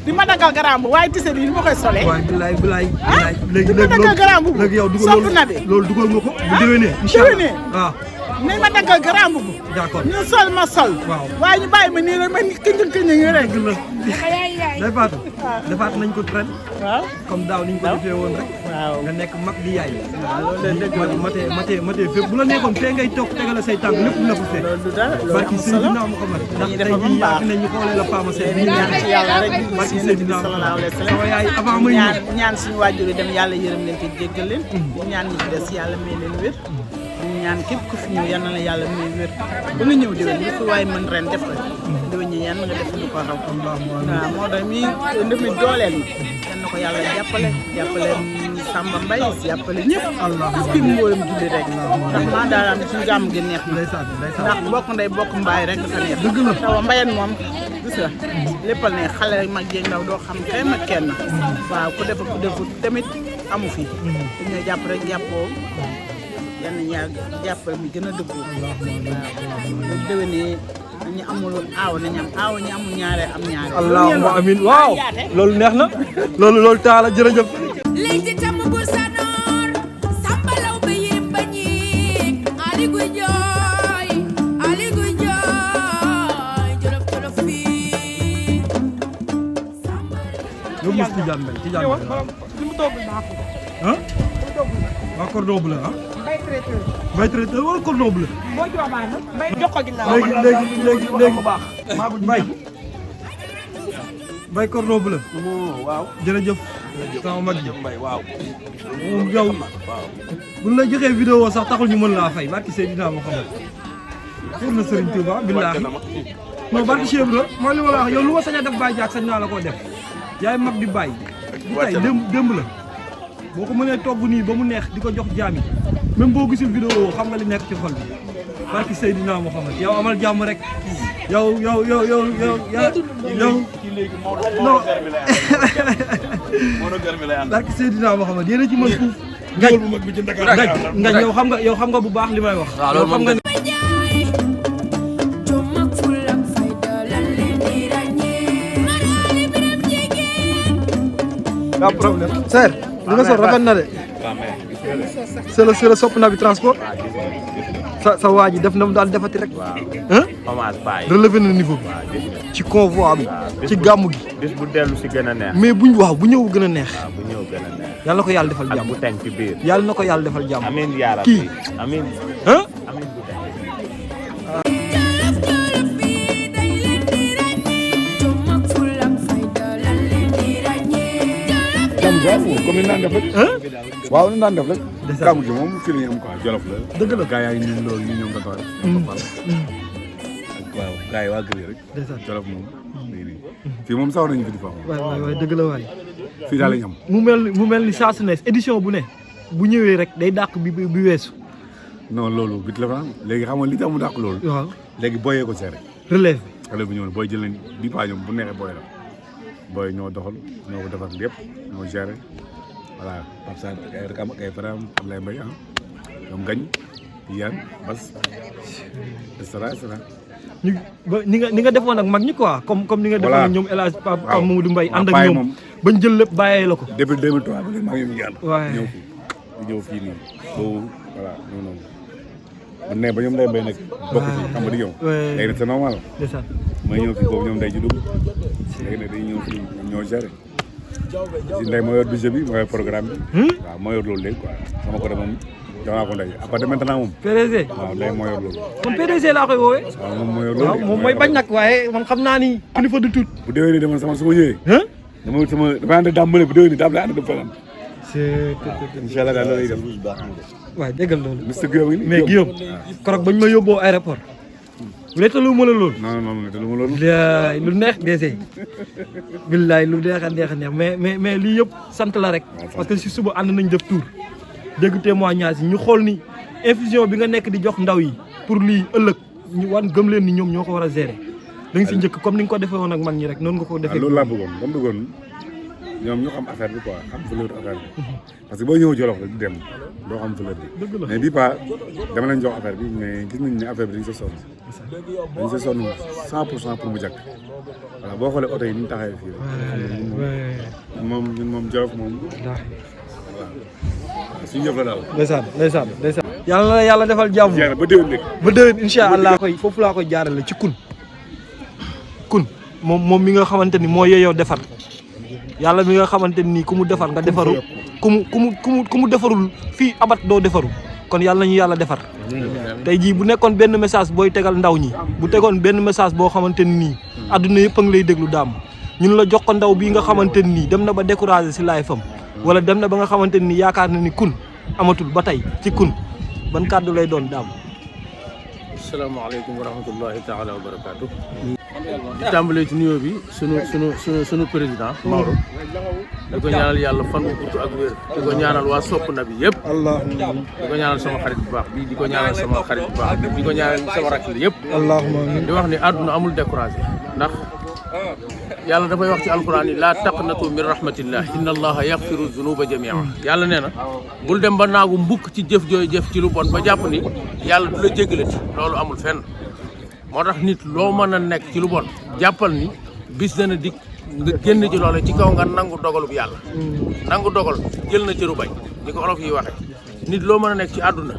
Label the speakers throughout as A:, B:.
A: di ma daggal garambu waaye tise bi ni ma koy solee.
B: waaye bilaay léegi yow
A: dugal
B: loolu dugal nga ko bu déwénee.
A: incha allah waaw. nañ ma daggal garambu bu.
B: d'accord
A: ñu sol ma sol. waaw waaye ñu bàyyi ma nii rek ma këñ rek.
B: day faatu defaat nañ ko ren.
A: waaw
B: comme daaw niñ ko defee woon rek.
A: waaw
B: nga nekk mag di yaay. waaw loolu dëgg matee fépp bu la nekkoon fee ngay toog tegale say tànk lépp la ko fee.
A: loolu dara loolu
B: barki Seydina Muhammad ndax tey jii yàgg nañu xoolee la Fama Seye.
A: ñaan ci yàlla rek
B: barki Seydina
A: sallallahu alayhi wa sallam.
B: sama yaay avant muy
A: ñaan suñu waajur yi dem yàlla yërëm leen te jéggal leen. ñaan ñi ci des yàlla may leen wér. ñaan képp ku fi ñëw yal na la yàlla may wér ba nga ñëw déwén li fi waay mën ren def ko déwén ñi yan nga def lu ko raw. waaw moo tax mi ndemi dooleel mi yan na ko yàlla jàppale Samba Mbaye jàppale ñëpp fi mu wóoram julli rek ndax maa daal suñu gàmm gi neex na ndax bokk ndey bokk mbaay rek dafa neex tawa mbayan moom gis nga léppal ne xale rek mag jeeg ndaw doo xam kenn ak kenn waaw ku def ku defut tamit amu fi dañoo jàpp rek jàppoo yan yaa jàppale mi gën a dëggu waaw bu déwénee ñu amul aaw nañu am aaw ñu amul ñaare am ñaare
B: allahumma amin waaw loolu neex na loolu taala jërëjëf
C: léegi tam bu sanoor sambalaw ba yéem ba ñiig ali guy jooy jolof fii
B: yow mos Tidiane Mbaye Tidiane Mbaye
A: li mu togg naa ko
B: ah waa cordon bleu ah mbay traiteur wala cordon bleu
A: moo ci baax na mbay jox ko ginnaaw
B: léegi baax mbay cordon bleu
D: waaw
B: jërëjëf sama mag ji
D: mbay waaw
B: moom yow buñ la joxee vidéo sax taxul ñu mën laa fay barki Seydina Muhammad pour na Serigne Touba billaahi non barki Cheikh Ibra mooy li ma la wax yow lu ma sañ a def Baye Diack sañ naa la koo def yaay mag di bàyyi di tey démb la boo ko mënee togg nii ba mu neex di ko jox jaam yi même boo gisul vidéo xam nga li nekk ci xol bi barki Seydina Muhammad yow amal jàmm rek yow non barki Seydina Muhammad yéen a ci mën fuuf ngañ yow xam nga bu baax li may wax yow xam nga pas problème Seer li nga sol rafet na de c'est le sopp na bi transport sa waa ji def na mu daan defati rek relevé na niveau bi ci convoi bi ci gàmmu gi
D: bis bu dellu si gën a neex
B: mais bu ñëw gën a neex
D: bu ñëw gën a neex
B: yàlla na ko yàlla defal jàmm
D: bu teng ci biir
B: yàlla na ko yàlla defal jàmm
D: amiin yaa rabbi
B: kii
D: amiin amiin bu teng
E: comme ni daan def rek. waaw ni daan def rek. gàmmu gi moom fii la ñu am quoi Jolof la.
B: dëgg la
E: gaa yaa ngi ñun loolu ñu ñëw nga toog rek. waaw gaa yi waa kër yi rek. Jolof moom léegi nii fii moom sawar nañu fi di fa.
B: waay dëgg la waay.
E: fii daal la ñu am.
B: mu mel ni saa su ne édition bu ne bu ñëwee rek day dàq bi weesu.
E: non loolu bit la fa léegi xam nga li tax mu dàq loolu.
B: waaw
E: léegi booyee ko seere.
B: relève.
E: relève bu ñëw booy jël nañ bii paa ñoom bu neexee booy la booy ñoo doxal ñoo ko defar lépp ñoo géré voilà Pape Sarr ak ay rakam ak ay frères Ablaye Mbaye ñoom gañ yan bas et cetera et cetera.
B: ni nga defoon ak mag ñi quoi comme ni nga defoon ak ñoom El Hadj Pape Mamadou Mbaye ànd ak ñoom
E: moom
B: bañ jël lépp bàyyee la ko.
E: depuis 2003 ba léegi maa ngi yàlla.
B: waaye
E: ñëw fii nii boobu voilà noonu man ne ba ñoom day bay nag bokk ci xam nga di ñëw. léegi nag c'est normal. may ñëw fii boobu ñoom day ci dugg léegi nag dañuy ñëw fii ñoo géré si ndey moo yor budget bi moo yor programme bi. waaw moo yor loolu léegi quoi sama côté moom jox naa ko ndey à partir de maintenant moom.
B: PDG.
E: waaw ndey moo yor loolu.
B: kon PDG laa koy woowee.
E: waaw moom moo yor loolu.
B: waaw moom mooy bañ nag waaye man xam naa ni kilifa du tuut.
E: bu déwénee dama sama su ma ñëwee. damay ànd daam mëne bu déwénee daam lay ànd dem feneen. incha allah daal loolu lay def.
B: waaw déggal loolu.
E: Mr Guillaume
B: mais Guillaume korog bañ ma yóbboo aéroport. wéetalu ma la loolu.
E: non wéetalu ma loolu.
B: lu neex DG. billaay lu neex a neex mais lii yëpp sant la rek. parce que si suba ànd nañ def tour dégg témoignage yi ñu xool ni infusion bi nga nekk di jox ndaw yi pour lii ëllëg ñu wan gëm leen ni ñoom ñoo ko war a gérer. da nga si njëkk comme ni nga ko defee woon ak mag ñi rek noonu nga ko defee.
E: loolu laa bëggoon dama bëggoon ñoom ñu xam affaire bi quoi xam valeur affaire bi parce que boo ñëwee Jolof rek di dem doo xam valeur bi.
B: dëgg la
E: mais bii pas dama leen jox affaire bi mais gis nañ ne affaire bi dañ sa sonn. dañ sa sonn 100% pour mu jàkk voilà boo xoolee oto yi ni ñu taxawee fii rek. moom Jolof moom. voilà suñu yëf la daal.
B: ndeysaan. yàlla na yàlla defal jàmm.
E: jeex na ba déwén
B: ba déwén incha allah foofu laa koy jaarale ci kun moom mi nga xamante ni moo yeyoo defar yàlla mi nga xamante ni ku mu defar nga defaru ku mu defarul fii abat doo defaru kon yàlla nañu yàlla defar. tey jii bu nekkoon benn message booy tegal ndaw ñi bu tegoon benn message boo xamante ni nii adduna yëpp a ngi lay déglu daam ñun la jox ko ndaw bii nga xamante ni nii dem na ba découragé si laay fam wala dem na ba nga xamante ni yaakaar na ni kun amatul ba tey ci kun ban kàddu lay doon daam.
F: asalaamaaleykum wa rahmatullahi taala wa barakaatu. di tàmbalee ci nuyoo bi sunu président Maodo di ko ñaanal yàlla fan wu gudd ak wér di ko ñaanal waa sopp na bi yëpp di ko ñaanal sama xarit bu baax bi di ko ñaanal sama xarit bu baax bi di ko ñaanal sama rakk yi yëpp di wax ni àdduna amul découragé ndax yàlla dafay wax ci alquran yi laa taqnatu min rahmatillah inna allaha yaxfiru zunuba jamia yàlla nee na bul dem ba naagu mbukk ci jëf jooy jëf ci lu bon ba jàpp ni yàlla du la jégalati loolu amul fenn moo tax nit loo mën a nekk ci lu bon jàppal ni bis dana dikk nga génn ci loolu ci kaw nga nangu dogalub yàlla nangu dogal jël na cëru bañ ni ko olof yi waxee nit loo mën a nekk ci àdduna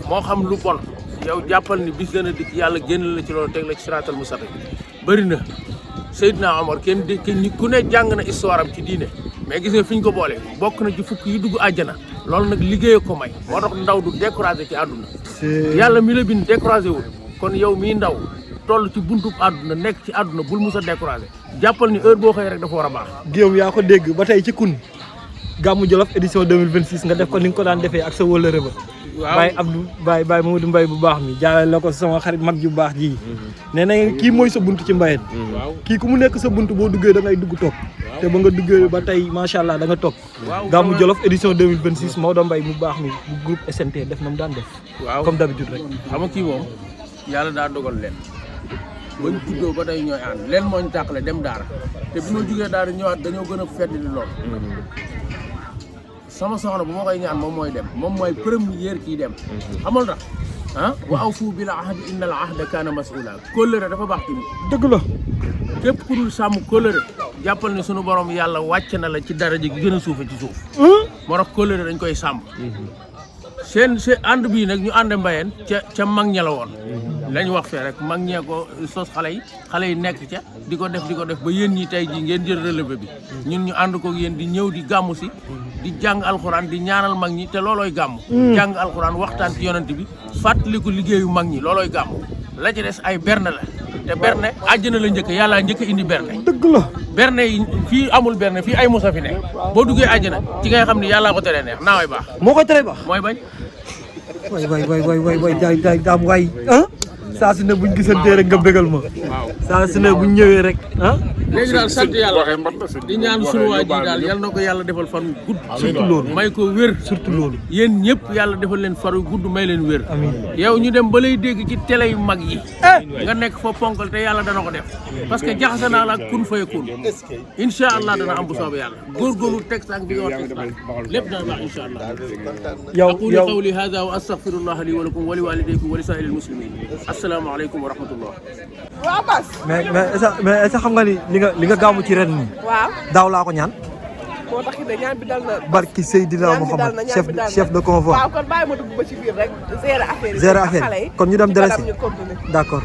F: moo xam lu bon yow jàppal ni bis dana dikk yàlla génn la ci loolu teg la ci siraatal mustaqim bëri na Seydina Omar ku ne jàng na histoire am ci diine mais gis nga fi ñu ko boole bokk na ci fukk yi dugg àjjana loolu nag liggéey ko may moo tax ndaw du découragé ci àdduna yàlla mi la bind découragé wul kon yow mii ndaw toll ci buntub àdduna nekk ci àdduna bul mus a découragé jàppal ni heure boo xëy rek dafa war a baax.
B: Guillaume yaa ko dégg ba tey ci kun Gamou Jolof édition 2026 nga def ko ni nga ko daan defee ak sa wëllëre ba. waaw Baye Abdou Baye Mamadou Mbaye bu baax mi jaarale la ko sama xarit mag ju baax ji. nee na kii mooy sa buntu ci mbayeen. kii ku mu nekk sa buntu boo duggee da ngay dugg toog. te ba nga duggee ba tey macha allah da nga toog. Gamou Jolof édition 2026 Maodo Mbaye mu baax mi bu groupe SNT def na mu daan def. waaw comme d'habitude rek.
F: xam nga kii moom yàlla daa dogal leen bañ juddoo ba tey ñooy ànd leen moo ñu tàqale dem daara te bi ma jugee daara ñëwaat dañoo gën a fedd li lool. sama soxna bu ma koy ñaan moom mooy dem moom mooy première kii dem xamal tax wa awfu bil ahdi inna al ahda kaana mas'uula kóllëre dafa baax ci
B: dëgg la
F: képp ku dul sàmm kóllëre jàppal ne sunu borom yàlla wàcc na la ci daraja gi gën a suufe ci suuf moo tax kóllëre dañ koy sàmm seen ànd bii nag ñu ànd mbayeen ca mag ña la woon lañ wax fee rek mag ñee ko sos xale yi nekk ca di ko def ba yéen ñi tey jii ngeen jël relevé bi ñun ñu ànd ko yéen di ñëw di gàmmu si di jàng alxuraan di ñaanal mag ñi te loolooy gàmm jàng alxuraan waxtaan ci yonent bi fàttaliku liggéeyu mag ñi loolooy gàmm la ci des ay berne la te berne àjjana la njëkk yàllaa njëkk indi berne
B: dëgg la
F: berne yi fii amul berne fii ay musa fi ne boo duggee àjjana ci ngay xam ni yàllaa ko teree neex naaway baax
B: moo koy tere baax
F: mooy bañ
B: waay daam waay saa su ne buñ gisantee rek nga bégal ma saa su ne buñ ñëwee rek
F: léegi daal sant yàlla di ñaan sunu waa ji daal yal na ko yàlla defal fan gudd
B: surtout loolu
F: may ko wér
B: surtout loolu
F: yéen ñëpp yàlla defal leen faru gudd may leen wér yow ñu dem ba lay dégg ci télé yu mag yi nga nekk fa ponkal te yàlla dana ko def parce que jaxase naa la ak kun fay kun incha allah dana am bu soobee yàlla góorgóorlu teg saak bi nga wax teg lépp dana baax incha allah aqulu qawli hada wa astaghfirullah li wa lakum wa li walidaykum wa li sa'iril muslimin asalaamaaleykum wa rahmatullah
C: waaw Bas.
B: mais est-ce que xam nga ni li nga gàmmu ci ren nii.
C: waaw
B: daaw laa ko ñaan.
C: moo tax it ñaan bi dal na.
B: barki Seydina Mouhamed chef de convoi.
C: waaw kon bàyyi ma dugg ba ci biir rek gérer affaire yi.
B: gérer affaire yi kon ñu dem dara si
C: ñu continuer.
B: d'accord.